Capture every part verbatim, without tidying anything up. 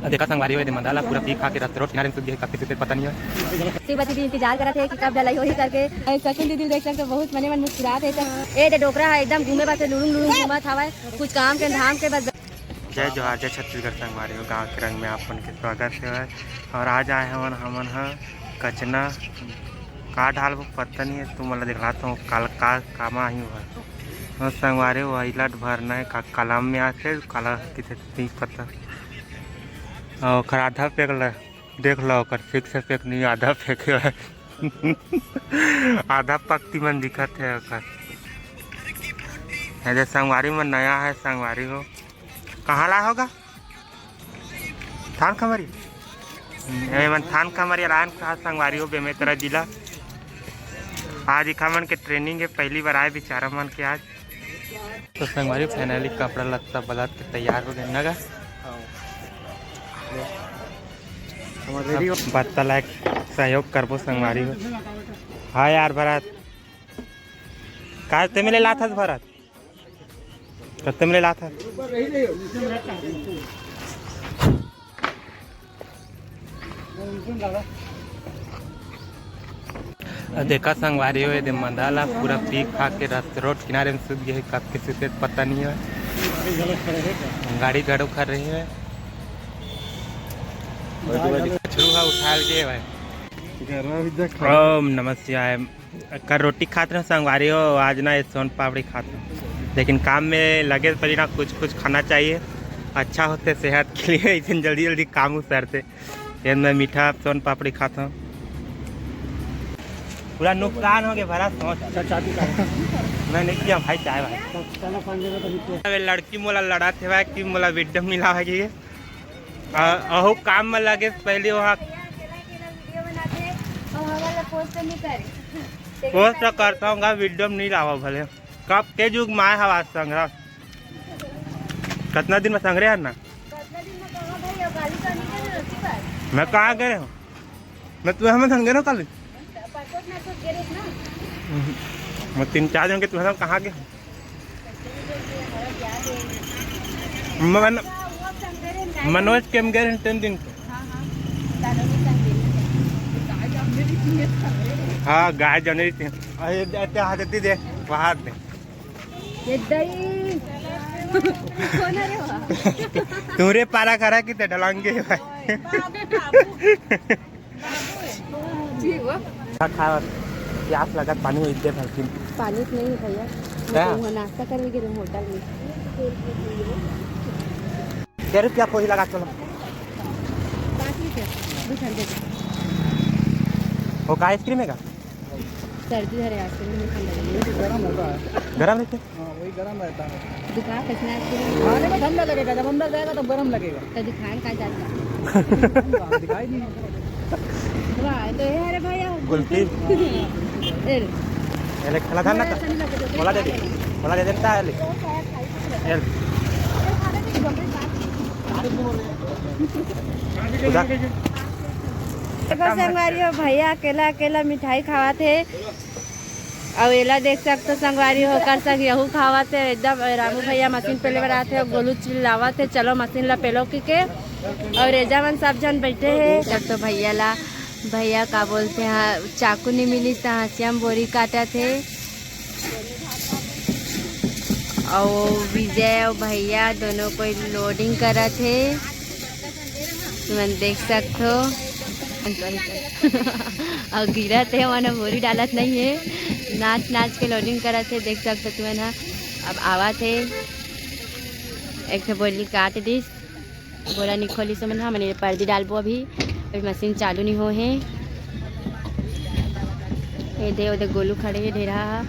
देखा संगवारी हो, ये दे मंदा ला पूरा पी खा के रस रोड किनारे में सुत गए, कब के सुते पता नहीं है। शिवती भी इंतजार करत हे कि कब ढलाई होही करके। ए, सचिन दीदी देख सकते हो, बहुत मने मन मुस्कुरात हे। ए दे डोकरा है एकदम घूमे बस लुड़ुम लुड़ुम घूमत हवय, कुछ काम के धाम के बस। जय जोहार, जय छत्तीसगढ़ संगवारी हो, गाँव के रंग में आप मन के स्वागत हे। और आज आए हवन हमन ह कचना, का ढालबो पता नहीं है, तुमन ला दिखलात हूँ काल का कामा ही हुआ। और संगवारी हो, वही लट भरना है का कलम में आते काला किथे नहीं पता। और ओखर आधा पेक ल देख लो, ओकर फिक्स है पेक नहीं, आधा फेंके है। आधा पक्ति मन दिखत है ओकर। ये दे संगवारी मन नया है, संगवारी हो। कहाँ ला होगा? थान खमरी। ए मन थान खमरी लान का संगवारी हो, बेमेतरा जिला। आज इखा मन के ट्रेनिंग है, पहली बार आए बेचारा मन के आज। तो संगवारी फाइनली कपड़ा लत्ता बदल के तैयार हो गए ना गा। हमर रेडी हो। बत्ता लायक सहयोग करबो संगवारी हो। हाँ यार भरत, का ते मिले लाथस भरत? कत्ते मिले लाथस? अ, देखा संगवारी हो, ये दे मंदा ला पूरा पी खा के रस रोड किनारे में सुत गए, कब के सुते पता नहीं है। गाड़ी घड़ो खड़ रही है। छुआ उठा के भाई। ओम नमः शिवाय। कर रोटी खात रहे संगवारी हो, आज ना ये सोन पापड़ी खात रहे, लेकिन काम में लगे पहले ना कुछ कुछ खाना चाहिए, अच्छा होते सेहत के लिए। इतनी जल्दी जल्दी काम उतरते। ये मैं मीठा सोन पापड़ी खाता हूँ। पूरा नुकसान हो गया भरा सोच। अच्छा, चाबी का? मैं नहीं किया भाई, चाय भाई। चलो, पंजे में तो नहीं किया। अबे लड़की मोला लड़ा थे भाई कि मोला वीडियो मिला है कि अहू काम में लगे पहले वहाँ। पोस्ट तो करता हूँ वीडियो में नहीं लावा भले। कब के जुग माय हवा संग्रह। कितना दिन में संग्रह है ना? मैं कहाँ गए हूँ? मैं तुम्हें हम संगे रहो कल। मैं तीन चार जन के तुम्हें कहाँ गए? मन-, मनोज के हम गए हैं तीन दिन के। हाँ, गाय जने रही थी। अरे, देते हाथ देती दे, वहाँ दे। ये दही। कौन है रे वहाँ? तुमरे पारा करा कि ते डलांगे भाई। खा, खा, प्यास लगत, पानी इतने भर के। पानी तो नहीं है भैया, क्या? मैं तो वहाँ नाश्ता करने के लिए होटल में। कै रुपया पोही लगा चलो। पाँच रुपया, दो ठंडे दे। वो का आइसक्रीम है का? सर्दी है रे, आइसक्रीम नहीं ठंडा लगेगा। गरम होता है। गरम है क्या? हाँ, वही गरम रहता है। दिखा कितना आइसक्रीम। खाने में ठंडा लगेगा, जब अंदर जाएगा तब गरम लगेगा। तो दिखाएं का जाता। हाँ, दिखाई नहीं। वाह, तो ये है रे भैया। कुल्फी। ए। ये ले, खिला था ना? बोला दे दे। बोला दे देता है, ले। ये ले। उधर। देखो संगवारी हो, भैया अकेला अकेला मिठाई खावा थे। अउ एला देख सकथो संगवारी हो, ओकर संग यहू खावत हे। एकदम रामू भैया मशीन पेले बर आत हे, गोलू चिल्लावत हे, "चलो मशीन ला पेलो," कहिके। अउ एजा मन सब झन बैठे हे। तब तो भैया ला, भैया का बोलते हैं, चाकू नहीं मिली त हंसिया में बोरी काटत हे। अउ विजय अउ भैया दोनों कोई लोडिंग करत हे। तुमन देख सकथो। अउ गिरत हे, ओमन बोरी डालत नहीं हे, नाच नाच के लोडिंग करत हे। देख सकथो तुमन ह, अब आवत हे, एक ठो बोरी काट दिस, बोरा निखोलिस ओमन ह। हमन ये पर्दी डालबो अभी, अभी मशीन चालू नहीं हो हे। ये दे, ओदे गोलू खड़े हे ढेरा ह।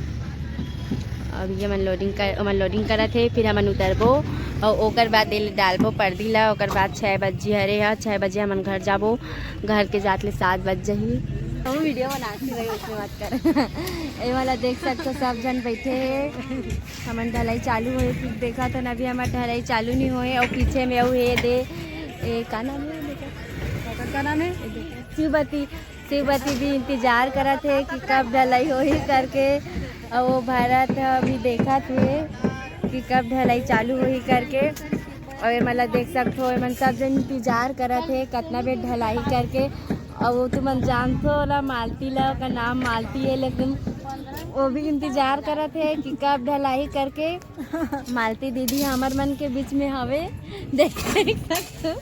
अभी हमन लोडिंग कर, ओमन लोडिंग करत हे, फिर हमन उतरबो अउ ओकर बाद एला डालबो पर्दी ला। ओकर बाद छः बजे हरे ह, छः बजे हमन घर जाबो। घर के जात ले सात बज जही। हम वीडियो बनात हई, उसमें मत कर। ए वाला देख सकथो, सब झन बैठे हे। हमन ढलाई चालू होए, फिर देखा तो अभी हमर ढलाई चालू नहीं होए। अउ पीछे में अउ हे दे, ए, का नाम हे बेटा? का नाम हे? शिवती। शिवती भी इंतजार करत हे कि कब ढलाई होही करके। अउ वो भरत ह अभी देखत हे कि कब ढलाई चालू होही करके। अउ एमन ला देख सकथो, एमन सब जन इंतजार करत हे कतना बेर ढलाई करके। अउ तुमन जानथो ओला, मालती ला, ओकर नाम मालती हे, लेकिन वो भी इंतजार करत हे कि कब ढलाई करके। मालती दीदी हमर मन के बीच में हवे, देख सकथो।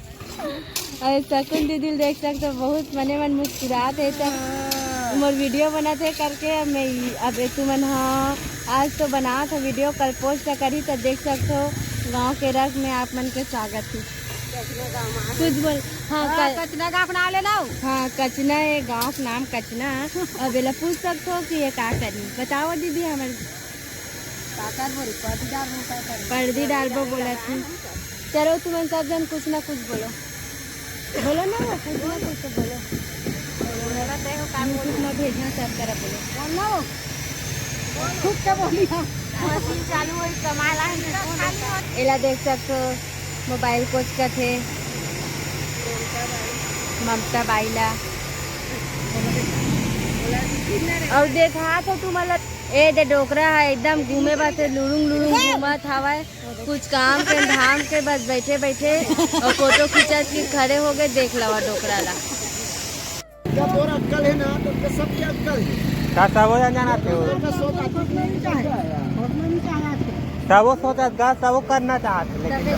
अउ शकुन दीदी ल देख सकथो, बहुत मने मन मुस्कुरात हे। त मोर वीडियो बनत हे करके अब मैं, अब तुमन ह आज तो बनात हो वीडियो, कल पोस्ट करही, त देख सकथो गांव के रंग में आप मन के स्वागत हे। कुछ बोल। हाँ, हाँ, क- कचना का अपना ले लाओ। हाँ, कचना हे, गांव के नाम कचना। अब एला पूछ सकथो कि ये का करी, बताओ दीदी हमर। का करबो रे, पर्दी डारबो, का करबो? पर्दी डारबो बोलत ही। चलो, तुमन सब जन कुछ ना कुछ बोलो। बोलो ना वो, कुछ ना कुछ तो बोलो। बोलो ना, तय हो का बोलो? YouTube में भेजना सब करा बोलो। बोल ना वो। खुद से बोली हम। मशीन चालू होई, कमाल आहे ना। एला देख सकथो, मोबाइल कोचकत हे ममता बाई ला। अउ देखात हो तुमन ला, ए दे डोकरा ह एकदम घूमे बर से लुड़ुंग लुड़ुंग घूमत हवय। कुछ काम के धाम के बस बैठे बैठे अउ फोटो खींचत कि खड़े हो गए, देख लवा डोकरा ला। जब तोर अक्कल हे ना, तो सबके अक्कल हे। का सबो जन जानत हे वो? सबका सोच आती है। सबो सोचत गा, सबो करना चाहत हे, लेकिन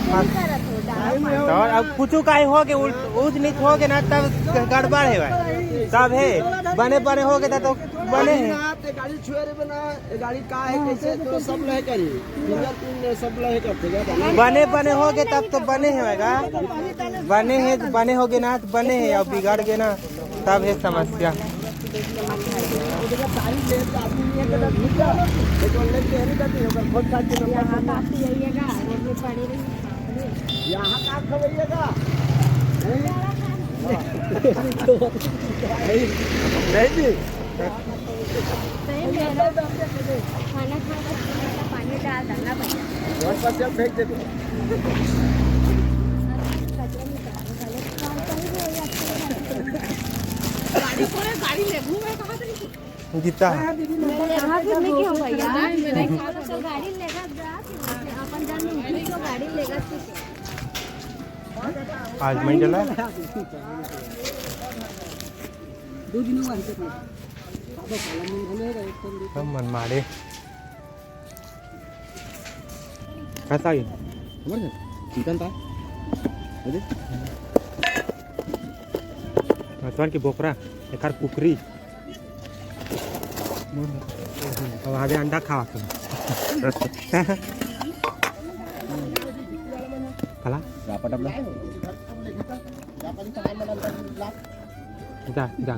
तो अब कुछ काहे हो गए, उल्ट-, ऊंच नीच हो गए ना, तब गड़बड़ हे भाई। तब हे, बने बने हो गए, तब तो बने हे। ये गाड़ी छुए रे बना, ये गाड़ी का है, कैसे, तो सब लहे करी। फिंगरप्रिंट सब लहे करते क्या? बने बने हो गए, तब तो बने हे भाई। बने हे, बने हो गए ना, तो बने हे, अब बिगड़ गए ना। तब हे समस्या। यहाँ का खवैया का? नहीं जी। खाना खा के पानी डाल डालना भैया। और बस जब फेंक दे तो। गाड़ी कोने गाड़ी ले घूमे कहाँ से? गीता। मैं लेगा फिर नहीं क्यों भैया? तो गाड़ी लेगा जा, अपन जान में उठी तो गाड़ी लेगा ठीक है। आज मैं चला। दो दिनों बाद हम मन मारे। कैसा ये? हमर घर चिकन था। अरे। भगवान की बोकरा, एकर कुकरी। अब आगे अंडा खावा के। कला? रापट अपना। जा, जा।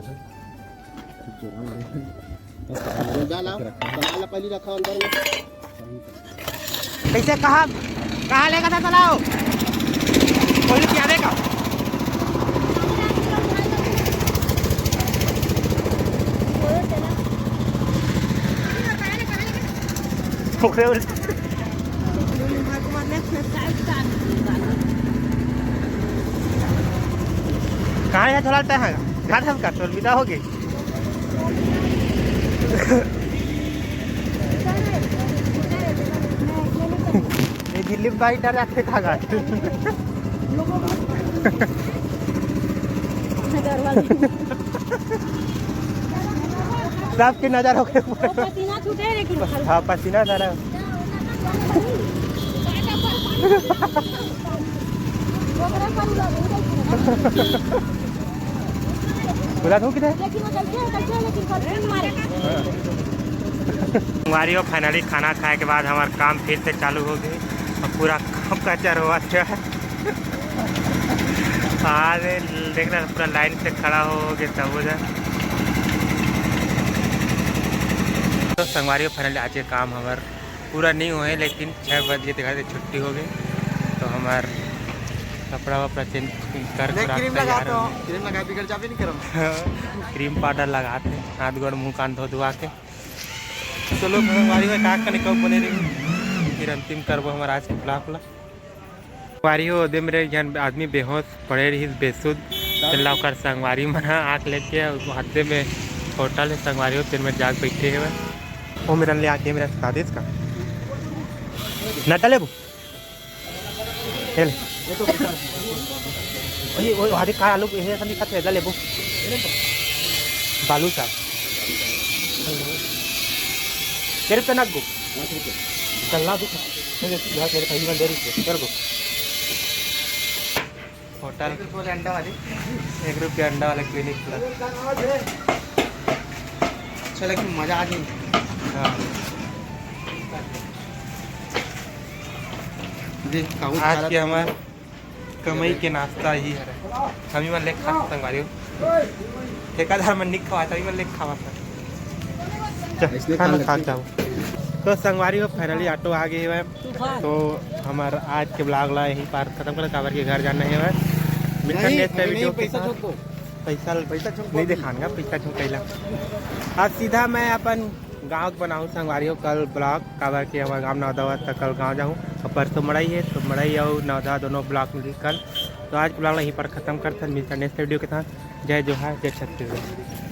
जा लाओ, सामान ला पहली रखा अंदर में। कैसे, कहाँ, कहाँ लेगा था चलाओ? बोल क्या देगा? ओकरे उल्टे। कहाँ है थोड़ा तय है? घर हम का तोर विदा हो गई। ये दिल्ली में बाइक डर रखे था गाड़ी। सबकी नजर हो गई। पसीना छूटे लेकिन। हाँ, पसीना सारा। बोला था किधर? संगवारी हो, finally खाना खाए के बाद हमार काम फिर से चालू हो गए और पूरा काम का चरवा है। आज देख रहे हैं, पूरा लाइन से खड़ा हो गए सब उधर। तो संगवारी हो, finally आज ये काम हमार पूरा नहीं हुए, लेकिन छः बज के दिखा दे छुट्टी हो गई। तो हमार कपड़ा वपड़ा चेंज कर नहीं, करा क्रीम तैयार लगाता हो हूँ। गए। क्रीम लगा, बिगड़ जाबे नहीं करम। क्रीम पाउडर लगाते, हाथ गोड़ मुंह कान धो धुआ के। चलो, संगवारी हो, का कने कब बने रही, फिर अंतिम करबो हमारा आज के ब्लॉग ला। संगवारी हो, ओदे मेर एक झन आदमी बेहोश पड़े रहिस, बेसुध। तेला ओकर संगवारी मन ह आके लेके, हाथे में होटल है संगवारी हो, तेन में जाके बैठे हवय। ओ मेरन ले आके मेरा सुता देस का? नटा लेबू? ले ले। ये तो बेकार है। वही, वही, हरे का आलू, ये सब नहीं खाते, एला लेबो। बालू साग। तेरे पे ना गो। गल्ला दुख। तेरे, तेरे, तेरे भाई बन दे रही है, तेरे को। होटल। एक रुपये अंडा वाली। एक रुपये अंडा वाले क्लिनिक खुला। अच्छा, लेकिन मजा आ गई। हाँ। जी, काबू आज खा के हमार कमाई के नाश्ता ही हरे। हम ही मन ले खा संगवारी हो। ठेकेदार मन नहीं खवाता, हम ही मन ले खवाता। चल, इसने खाना खा खा के आओ। तो संगवारी हो, finally ऑटो आ गए हुए। तूफान। तो हमार आज के vlog ला यहीं पर खत्म करत, काबर के घर जाना है। मिलथन नहीं, next time नहीं, video के पैसा साथ। छोड़ दो। पैसा, पैसा छोड़ नहीं दो। दिखाऊंगा, पैसा छोड़ कैला। आज सीधा मैं अपन गाँव के बनाऊँ संगवारी हो कल vlog, काबर के हमारे गाँव नवदा हुआ, तो कल गाँव जाऊँ। और परसों मड़ई है, तो मड़ई और नवदा दोनों vlog मिली कल। तो आज के vlog ला यहीं पर खत्म करथन, मिलथन next video के साथ। जय जोहार, जय छत्तीसगढ़।